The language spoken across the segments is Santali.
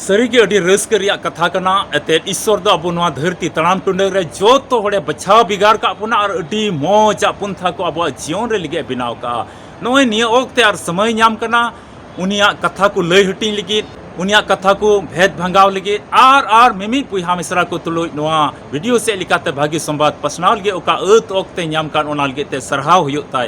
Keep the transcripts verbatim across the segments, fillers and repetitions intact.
ᱥᱟᱹᱨᱤᱜᱮ ᱟᱹᱰᱤ ᱨᱟᱹᱥᱠᱟᱹ ᱨᱮᱭᱟᱜ ᱠᱟᱛᱷᱟ ᱠᱟᱱᱟ᱾ ᱮᱱᱛᱮᱫ, ᱤᱥᱥᱚᱨ ᱫᱚ ᱟᱵᱚ ᱱᱚᱣᱟ ᱫᱷᱟᱹᱨᱛᱤ ᱛᱟᱲᱟᱢ ᱴᱩᱰᱟᱹᱝ ᱨᱮ ᱡᱚᱛᱚ ᱦᱚᱲᱮ ᱵᱟᱪᱷᱟᱣ ᱵᱷᱮᱜᱟᱨ ᱠᱟᱜ ᱵᱚᱱᱟ ᱟᱨ ᱟᱹᱰᱤ ᱢᱚᱡᱽ ᱟᱜ ᱯᱚᱱᱛᱷᱟ ᱠᱚ ᱟᱵᱚᱣᱟᱜ ᱡᱤᱭᱚᱱ ᱨᱮ ᱞᱟᱹᱜᱤᱫ ᱮ ᱵᱮᱱᱟᱣ ᱠᱟᱜᱼᱟ᱾ ᱱᱚᱜᱼᱚᱭ ᱱᱤᱭᱟᱹ ᱚᱠᱛᱮ ᱟᱨ ᱥᱚᱢᱚᱭ ᱧᱟᱢ ᱠᱟᱱᱟ ᱩᱱᱤᱭᱟᱜ ᱠᱟᱛᱷᱟ ᱠᱚ ᱞᱟᱹᱭ ᱦᱟᱹᱴᱤᱧ ᱞᱟᱹᱜᱤᱫ, ᱩᱱᱤᱭᱟᱜ ᱠᱟᱛᱷᱟ ᱠᱚ ᱵᱷᱮᱫ ᱵᱷᱟᱸᱜᱟᱣ ᱞᱟᱹᱜᱤᱫ, ᱟᱨ, ᱟᱨ ᱢᱤᱢᱤᱫ ᱵᱚᱭᱦᱟ ᱢᱤᱥᱨᱟ ᱠᱚ ᱛᱩᱞᱩᱡ ᱱᱚᱣᱟ ᱵᱷᱤᱰᱤᱭᱳ ᱥᱮᱫ ᱞᱮᱠᱟᱛᱮ ᱵᱷᱟᱹᱜᱤ ᱥᱚᱢᱵᱟᱫ ᱯᱟᱥᱱᱟᱣ ᱞᱟᱹᱜᱤᱫ ᱚᱠᱟ ᱟᱹᱛ ᱚᱠᱛᱮ ᱧᱟᱢ ᱠᱟᱱ, ᱚᱱᱟ ᱞᱟᱹᱜᱤᱫ ᱛᱮ ᱥᱟᱨᱦᱟᱣ ᱦᱩᱭᱩᱜ ᱛᱟᱭ᱾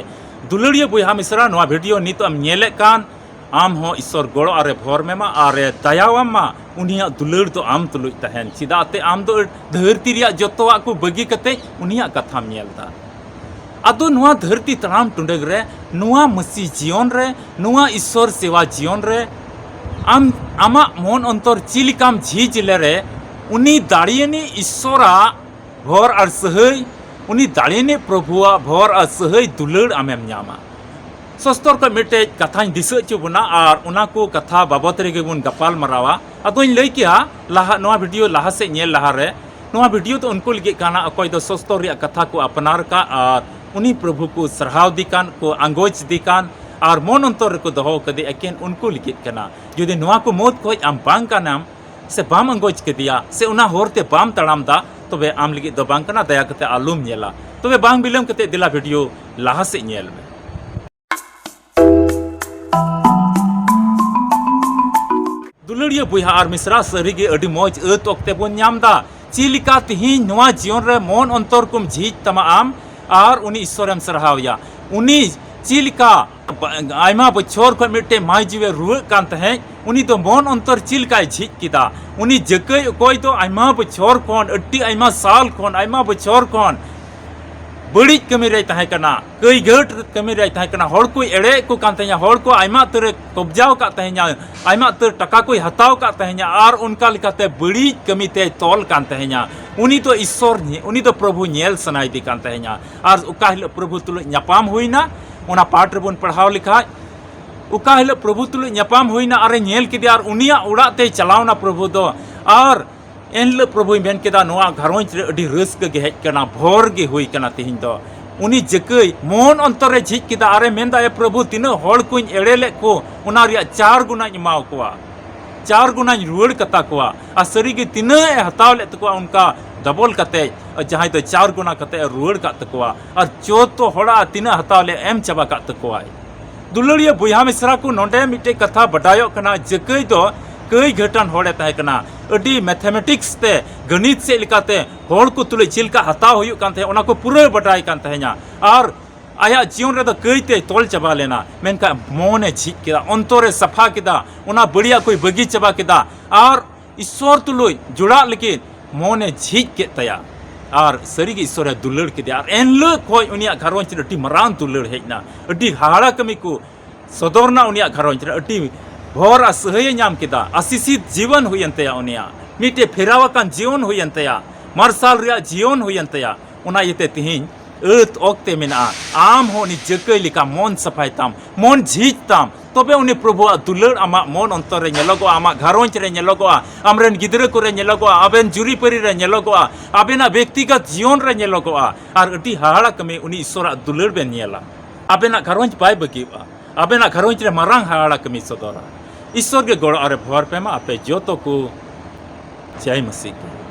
ᱫᱩᱞᱟᱹᱲᱤᱭᱟᱹ ᱵᱚᱭᱦᱟ ᱢᱤᱥᱨᱟ, ᱱᱚᱣᱟ ᱵᱷᱤᱰᱤᱭᱳ ᱱᱤᱛᱚᱜ ᱮᱢ ᱧᱮᱞᱮᱫ ᱠᱟᱱ, ᱟᱢ ᱦᱚᱸ ᱤᱥᱥᱚᱨ ᱜᱚᱲᱚ ᱟᱨᱮ ᱵᱷᱚᱨ ᱢᱮᱢᱟ, ᱟᱨᱮ ᱫᱟᱭᱟᱣᱟᱢ ᱢᱟ᱾ ᱩᱱᱤᱭᱟᱜ ᱫᱩᱞᱟᱹᱲ ᱫᱚ ᱟᱢ ᱛᱩᱞᱩᱡ ᱛᱟᱦᱮᱱ, ᱪᱮᱫᱟᱜ ᱛᱮ ᱟᱢ ᱫᱚ ᱫᱷᱟᱹᱨᱛᱤ ᱨᱮᱭᱟᱜ ᱡᱚᱛᱚᱣᱟᱜ ᱠᱚ ᱵᱟᱹᱜᱤ ᱠᱟᱛᱮ ᱩᱱᱤᱭᱟᱜ ᱠᱟᱛᱷᱟᱢ ᱧᱮᱞ ᱮᱫᱟ᱾ ᱟᱫᱚ ᱱᱚᱣᱟ ᱫᱷᱟᱹᱨᱛᱤ ᱛᱟᱲᱟᱢ ᱴᱩᱰᱟᱹᱝ ᱨᱮ ᱱᱚᱣᱟ ᱢᱟᱹᱥᱤ ᱡᱤᱭᱚᱱ ᱨᱮ, ᱱᱚᱣᱟ ᱤᱥᱥᱚᱨ ᱥᱮᱣᱟ ᱡᱤᱭᱚᱱ ᱨᱮ ᱟᱢ ᱟᱢᱟᱜ ᱢᱚᱱ ᱚᱱᱛᱚᱨ ᱪᱮᱫ ᱞᱮᱠᱟᱢ ᱡᱷᱤᱡ ᱞᱮᱨᱮ, ᱩᱱᱤ ᱫᱟᱲᱮᱭᱟᱱᱤᱡ ᱤᱥᱥᱚᱨᱟᱜ ᱵᱷᱚᱨ ᱟᱨ ᱥᱟᱹᱦᱟᱹᱭ, ᱩᱱᱤ ᱫᱟᱲᱮᱭᱟᱱᱤᱡ ᱯᱨᱚᱵᱷᱩᱣᱟᱜ ᱵᱷᱚᱨ ᱟᱨ ᱥᱟᱹᱦᱟᱹᱭ ᱫᱩᱞᱟᱹᱲ ᱟᱢᱮᱢ ᱧᱟᱢᱟ᱾ ᱥᱚᱥᱛᱚᱨ ᱠᱷᱚᱱ ᱢᱤᱫᱴᱮᱡ ᱠᱟᱛᱷᱟᱧ ᱫᱤᱥᱟᱹ ᱦᱚᱪᱚ ᱵᱚᱱᱟ ᱟᱨ ᱚᱱᱟ ᱠᱚ ᱠᱟᱛᱷᱟ ᱵᱟᱵᱚᱛ ᱨᱮᱜᱮ ᱵᱚᱱ ᱜᱟᱯᱟᱞ ᱢᱟᱨᱟᱣᱟ᱾ ᱟᱫᱚᱧ ᱞᱟᱹᱭ ᱠᱮᱭᱟ, ᱞᱟᱦᱟ, ᱱᱚᱣᱟ ᱵᱷᱤᱰᱤᱭᱳ ᱞᱟᱦᱟ ᱥᱮᱫ ᱧᱮᱞ ᱞᱟᱦᱟᱨᱮ, ᱱᱚᱣᱟ ᱵᱷᱤᱰᱤᱭᱳ ᱫᱚ ᱩᱱᱠᱩ ᱞᱟᱹᱜᱤᱫ ᱠᱟᱱᱟ ᱚᱠᱚᱭ ᱫᱚ ᱥᱚᱥᱛᱚᱨ ᱨᱮᱭᱟᱜ ᱠᱟᱛᱷᱟ ᱠᱚ ᱟᱯᱱᱟᱨ ᱟᱠᱟᱫ ᱟᱨ ᱩᱱᱤ ᱯᱨᱚᱵᱷᱩ ᱠᱚ ᱥᱟᱨᱦᱟᱣ ᱫᱮ ᱠᱟᱱ, ᱠᱚ ᱟᱸᱜᱚᱪ ᱫᱮ ᱠᱟᱱ ᱟᱨ ᱢᱚᱱ ᱚᱱᱛᱚᱨ ᱨᱮᱠᱚ ᱫᱚᱦᱚ ᱠᱟᱫᱮ, ᱮᱠᱮᱱ ᱩᱱᱠᱩ ᱞᱟᱹᱜᱤᱫ ᱠᱟᱱᱟ᱾ ᱡᱩᱫᱤ ᱱᱚᱣᱟ ᱠᱚ ᱢᱩᱫᱽ ᱠᱷᱚᱡ ᱟᱢ ᱵᱟᱝ ᱠᱟᱱᱟᱢ ᱥᱮ ᱵᱟᱢ ᱟᱸᱜᱚᱪ ᱠᱮᱫᱮᱭᱟ ᱥᱮ ᱚᱱᱟ ᱦᱚᱨ ᱛᱮ ᱵᱟᱢ ᱛᱟᱲᱟᱢ ᱫᱟ, ᱛᱚᱵᱮ ᱟᱢ ᱞᱟᱹᱜᱤᱫ ᱫᱚ ᱵᱟᱝ ᱠᱟᱱᱟ, ᱫᱟᱭᱟ ᱠᱟᱛᱮ ᱟᱞᱚᱢ ᱧᱮᱞᱟ᱾ ᱛᱚᱵᱮ ᱵᱟᱝ ᱵᱤᱞᱚᱢ ᱠᱟᱛᱮ ᱫᱮᱞᱟ ᱵᱷᱤᱰᱤᱭᱳ ᱞᱟᱦᱟ ᱥᱮᱫ ᱧᱮᱞ ᱢᱮ᱾ ᱫᱩᱞᱟᱹᱲᱤᱭᱟᱹ ᱵᱚᱭᱦᱟ ᱟᱨ ᱢᱤᱥᱨᱟ, ᱥᱟᱹᱨᱤᱜᱮ ᱟᱹᱰᱤ ᱢᱚᱡᱽ ᱟᱹᱛ ᱚᱠᱛᱮ ᱵᱚᱱ ᱧᱟᱢ ᱫᱟ᱾ ᱪᱮᱫ ᱞᱮᱠᱟ ᱛᱤᱦᱤᱧ ᱱᱚᱣᱟ ᱡᱤᱭᱚᱱ ᱨᱮ ᱢᱚᱱ ᱚᱱᱛᱚᱨ ᱠᱚᱢ ᱡᱷᱤᱡ ᱛᱟᱢᱟ ᱟᱢ ᱟᱨ ᱩᱱᱤ ᱤᱥᱥᱚᱨᱮᱢ ᱥᱟᱨᱦᱟᱣ ᱮᱭᱟ? ᱩᱱᱤ ᱪᱮᱫ ᱞᱮᱠᱟ ᱟᱭᱢᱟ ᱵᱚᱪᱷᱚᱨ ᱠᱷᱚᱱ ᱢᱤᱫᱴᱮᱱ ᱢᱟᱹᱭ ᱡᱤᱣᱮ ᱨᱩᱣᱟᱹᱜ ᱠᱟᱱ ᱛᱟᱦᱮᱸᱫ, ᱩᱱᱤ ᱫᱚ ᱢᱚᱱ ᱚᱱᱛᱚᱨ ᱪᱮᱫ ᱞᱮᱠᱟᱭ ᱡᱷᱤᱡ ᱠᱮᱫᱟ? ᱩᱱᱤ ᱡᱟᱹᱠᱟᱹᱭ ᱚᱠᱚᱭ ᱫᱚ ᱟᱭᱢᱟ ᱵᱚᱪᱷᱚᱨ ᱠᱷᱚᱱ, ᱟᱹᱰᱤ ᱟᱭᱢᱟ ᱥᱟᱞ ᱠᱷᱚᱱ, ᱟᱭᱢᱟ ᱵᱚᱪᱷᱚᱨ ᱠᱷᱚᱱ ᱵᱟᱹᱲᱤᱡ ᱠᱟᱹᱢᱤ ᱨᱮᱭ ᱛᱟᱦᱮᱸ ᱠᱟᱱᱟ, ᱠᱟᱹᱭᱜᱷᱟᱹᱴ ᱠᱟᱹᱢᱤ ᱨᱮᱭ ᱛᱟᱦᱮᱸ ᱠᱟᱱᱟ, ᱦᱚᱲ ᱠᱚᱭ ᱮᱲᱮᱭᱮᱫ ᱠᱚ ᱠᱟᱱ ᱛᱟᱦᱮᱸᱧᱟ, ᱦᱚᱲ ᱠᱚ ᱟᱭᱢᱟ ᱩᱛᱟᱹᱨᱮ ᱠᱚᱵᱡᱟᱣ ᱟᱠᱟᱫ ᱛᱟᱦᱮᱸᱧᱟ, ᱟᱭᱢᱟ ᱩᱛᱟᱹᱨ ᱴᱟᱠᱟ ᱠᱚᱭ ᱦᱟᱛᱟᱣ ᱟᱠᱟᱫ ᱛᱟᱦᱮᱸᱧᱟ, ᱟᱨ ᱚᱱᱠᱟ ᱞᱮᱠᱟᱛᱮ ᱵᱟᱹᱲᱤᱡ ᱠᱟᱹᱢᱤ ᱛᱮᱭ ᱛᱚᱞ ᱠᱟᱱ ᱛᱟᱦᱮᱸᱧᱟ᱾ ᱩᱱᱤ ᱫᱚ ᱤᱥᱥᱚᱨ ᱧᱮ-, ᱩᱱᱤ ᱫᱚ ᱯᱨᱚᱵᱷᱩ ᱧᱮᱞ ᱥᱟᱱᱟᱭᱮᱫᱮ ᱠᱟᱱ ᱛᱟᱦᱮᱸᱧᱟ᱾ ᱟᱨ ᱚᱠᱟ ᱦᱤᱞᱳᱜ ᱯᱨᱚᱵᱷᱩ ᱛᱩᱞᱩᱡ ᱧᱟᱯᱟᱢ ᱦᱩᱭᱱᱟ, ᱚᱱᱟ ᱯᱟᱴ ᱨᱮᱵᱚᱱ ᱯᱟᱲᱦᱟᱣ ᱞᱮᱠᱷᱟᱡ, ᱚᱠᱟ ᱦᱤᱞᱳᱜ ᱯᱨᱚᱵᱷᱩ ᱛᱩᱞᱩᱡ ᱧᱟᱯᱟᱢ ᱦᱩᱭᱱᱟ ᱟᱨᱮ ᱧᱮᱞ ᱠᱮᱫᱮᱭᱟ ᱟᱨ ᱩᱱᱤᱭᱟᱜ ᱚᱲᱟᱜ ᱛᱮᱭ ᱪᱟᱞᱟᱣᱱᱟ ᱯᱨᱚᱵᱷᱩ ᱫᱚ, ᱟᱨ ᱮᱱᱦᱤᱞᱳᱜ ᱯᱨᱚᱵᱷᱩᱭ ᱢᱮᱱ ᱠᱮᱫᱟ, "ᱱᱚᱣᱟ ᱜᱷᱟᱨᱚᱸᱡᱽ ᱨᱮ ᱟᱹᱰᱤ ᱨᱟᱹᱥᱠᱟᱹ ᱜᱮ ᱦᱮᱡ ᱠᱟᱱᱟ, ᱵᱷᱚᱨ ᱜᱮ ᱦᱩᱭ ᱠᱟᱱᱟ ᱛᱮᱦᱮᱧ ᱫᱚ᱾" ᱩᱱᱤ ᱡᱟᱹᱠᱟᱹᱭ ᱢᱚᱱ ᱚᱱᱛᱚᱨ ᱨᱮ ᱡᱷᱤᱡ ᱠᱮᱫᱟ ᱟᱨᱮ ᱢᱮᱱᱫᱟ, "ᱮ ᱯᱨᱚᱵᱷᱩ, ᱛᱤᱱᱟᱹᱜ ᱦᱚᱲ ᱠᱚᱧ ᱮᱲᱮ ᱞᱮᱫ ᱠᱚ, ᱚᱱᱟ ᱨᱮᱭᱟᱜ ᱪᱟᱨ ᱜᱩᱱᱟᱧ ᱮᱢᱟᱣ ᱠᱚᱣᱟ, ᱪᱟᱨ ᱜᱩᱱᱟᱧ ᱨᱩᱣᱟᱹᱲ ᱠᱟᱛᱟ ᱠᱚᱣᱟ᱾ ᱟᱨ ᱥᱟᱹᱨᱤᱜᱮ ᱛᱤᱱᱟᱹᱜ ᱮ ᱦᱟᱛᱟᱣ ᱞᱮᱫ ᱛᱟᱠᱚᱣᱟ ᱚᱱᱠᱟ ᱰᱚᱵᱚᱞ ᱠᱟᱛᱮ, ᱡᱟᱦᱟᱸᱭ ᱫᱚ ᱪᱟᱨ ᱜᱩᱱᱟ ᱠᱟᱛᱮ ᱮ ᱨᱩᱣᱟᱹᱲ ᱠᱟᱜ ᱛᱟᱠᱚᱣᱟ᱾ ᱟᱨ ᱡᱚᱛᱚ ᱦᱚᱲᱟᱜ ᱛᱤᱱᱟᱹᱜ ᱦᱟᱛᱟᱣ ᱞᱮᱫ ᱮᱢ ᱪᱟᱵᱟ ᱠᱟᱜ ᱛᱟᱠᱚᱣᱟᱭ᱾ ᱫᱩᱞᱟᱹᱲᱤᱭᱟᱹ ᱵᱚᱭᱦᱟ ᱢᱤᱥᱨᱟ ᱠᱚ, ᱱᱚᱰᱮ ᱢᱤᱫᱴᱮᱡ ᱠᱟᱛᱷᱟ ᱵᱟᱰᱟᱭᱚᱜ ᱠᱟᱱᱟ, ᱡᱟᱹᱠᱟᱹᱭ ᱫᱚ ᱠᱟᱹᱭ ᱜᱷᱟᱹᱴᱟᱱ ᱦᱚᱲᱮ ᱛᱟᱦᱮᱸ ᱠᱟᱱᱟ᱾ ᱟᱹᱰᱤ ᱢᱮᱛᱷᱮᱢᱮᱴᱤᱠᱥ ᱛᱮ, ᱜᱟᱹᱱᱤᱛ ᱥᱮᱫ ᱞᱮᱠᱟᱛᱮ ᱦᱚᱲ ᱠᱚ ᱛᱩᱞᱩᱡ ᱪᱮᱫ ᱞᱮᱠᱟ ᱦᱟᱛᱟᱣ ᱦᱩᱭᱩᱜ ᱠᱟᱱ ᱛᱟᱦᱮᱸᱫ, ᱚᱱᱟ ᱠᱚ ᱯᱩᱨᱟᱹ ᱵᱟᱰᱟᱭ ᱠᱟᱱ ᱛᱟᱦᱮᱸᱧᱟ᱾ ᱟᱨ ᱟᱭᱟᱜ ᱡᱤᱭᱚᱱ ᱨᱮᱫᱚ ᱠᱟᱹᱭᱛᱮᱭ ᱛᱚᱞ ᱪᱟᱵᱟ ᱞᱮᱱᱟ, ᱢᱮᱱᱠᱷᱟᱱ ᱢᱚᱱᱮ ᱡᱷᱤᱡ ᱠᱮᱫᱟ, ᱚᱱᱛᱚᱨᱮ ᱥᱟᱯᱷᱟ ᱠᱮᱫᱟ, ᱚᱱᱟ ᱵᱟᱹᱲᱤᱡᱟᱜ ᱠᱚᱭ ᱵᱟᱹᱜᱤ ᱪᱟᱵᱟ ᱠᱮᱫᱟ᱾ ᱟᱨ ᱤᱥᱥᱚᱨ ᱛᱩᱞᱩᱡ ᱡᱚᱲᱟᱜ ᱞᱟᱹᱜᱤᱫ ᱢᱚᱱᱮ ᱡᱷᱤᱡ ᱠᱮᱫ ᱛᱟᱭᱟ᱾ ᱟᱨ ᱥᱟᱹᱨᱤᱜᱮ ᱤᱥᱥᱚᱨᱮ ᱫᱩᱞᱟᱹᱲ ᱠᱮᱫᱮᱭᱟ᱾ ᱟᱨ ᱮᱱᱦᱤᱞᱳᱜ ᱠᱷᱚᱱ ᱩᱱᱤᱭᱟᱜ ᱜᱷᱟᱨᱚᱸᱡᱽ ᱨᱮ ᱟᱹᱰᱤ ᱢᱟᱨᱟᱝ ᱫᱩᱞᱟᱹᱲ ᱦᱮᱡ ᱮᱱᱟ᱾ ᱟᱹᱰᱤ ᱦᱟᱦᱟᱲᱟ ᱠᱟᱹᱢᱤ ᱠᱚ ᱥᱚᱫᱚᱨ ᱮᱱᱟ ᱩᱱᱤᱭᱟᱜ ᱜᱷᱟᱨᱚᱸᱡᱽ ᱨᱮ᱾ ᱟᱹᱰᱤ ᱵᱷᱚᱨ ᱟᱨ ᱥᱟᱹᱦᱟᱹᱭᱮ ᱧᱟᱢ ᱠᱮᱫᱟ᱾ ᱟᱥᱤᱥᱤᱛ ᱡᱤᱵᱚᱱ ᱦᱩᱭᱮᱱ ᱛᱟᱭᱟ ᱩᱱᱤᱭᱟᱜ᱾ ᱢᱤᱫᱴᱮᱡ ᱯᱷᱮᱨᱟᱣ ᱟᱠᱟᱱ ᱡᱤᱭᱚᱱ ᱦᱩᱭᱮᱱ ᱛᱟᱭᱟ᱾ ᱢᱟᱨᱥᱟᱞ ᱨᱮᱭᱟᱜ ᱡᱤᱭᱚᱱ ᱦᱩᱭᱮᱱ ᱛᱟᱭᱟ᱾ ᱚᱱᱟ ᱤᱭᱟᱹᱛᱮ ᱛᱤᱦᱤᱧ ᱟᱹᱛ ᱚᱠᱛᱮ ᱢᱮᱱᱟᱜᱼᱟ᱾ ᱟᱢ ᱦᱚᱸ ᱩᱱᱤ ᱡᱟᱹᱠᱟᱹᱭ ᱞᱮᱠᱟ ᱢᱚᱱ ᱥᱟᱯᱷᱟᱭ ᱛᱟᱢ, ᱢᱚᱱ ᱡᱷᱤᱡ ᱛᱟᱢ, ᱛᱚᱵᱮ ᱩᱱᱤ ᱯᱨᱚᱵᱷᱩᱣᱟᱜ ᱫᱩᱞᱟᱹᱲ ᱟᱢᱟᱜ ᱢᱚᱱ ᱚᱱᱛᱚᱨ ᱨᱮ ᱧᱮᱞᱚᱜᱚᱜᱼᱟ, ᱟᱢᱟᱜ ᱜᱷᱟᱨᱚᱸᱡᱽ ᱨᱮ ᱧᱮᱞᱚᱜᱚᱜᱼᱟ, ᱟᱢᱨᱮᱱ ᱜᱤᱫᱽᱨᱟᱹ ᱠᱚᱨᱮ ᱧᱮᱞᱚᱜᱚᱜᱼᱟ, ᱟᱵᱮᱱ ᱡᱩᱨᱤᱯᱟᱹᱨᱤ ᱨᱮ ᱧᱮᱞᱚᱜᱚᱜᱼᱟ, ᱟᱵᱮᱱᱟᱜ ᱵᱮᱠᱛᱤᱜᱚᱛ ᱡᱤᱭᱚᱱ ᱨᱮ ᱧᱮᱞᱚᱜᱚᱜᱼᱟ᱾ ᱟᱨ ᱟᱹᱰᱤ ᱦᱟᱦᱟᱲᱟ ᱠᱟᱹᱢᱤ, ᱩᱱᱤ ᱤᱥᱥᱚᱨᱟᱜ ᱫᱩᱞᱟᱹᱲ ᱵᱮᱱ ᱧᱮᱞᱟ᱾ ᱟᱵᱮᱱᱟᱜ ᱜᱷᱟᱨᱚᱸᱡᱽ ᱵᱟᱭ ᱵᱟᱹᱜᱤᱣᱟᱜᱼᱟ᱾ ᱟᱵᱮᱱᱟᱜ ᱜᱷᱟᱨᱚᱸᱡᱽ ᱨᱮ ᱢᱟᱨᱟᱝ ᱦᱟᱦᱟᱲᱟ ᱠᱟᱹᱢᱤ ᱥᱚᱫᱚᱨᱟ᱾ ᱤᱥᱥᱚᱨ ᱜᱮ ᱜᱚᱲᱚ ᱟᱨᱮ ᱵᱷᱚᱨ ᱯᱮ ᱢᱟ ᱟᱯᱮ ᱡᱚᱛᱚ ᱠᱚ᱾ ᱡᱟᱭ ᱢᱟᱹᱥᱤ ᱠᱚ᱾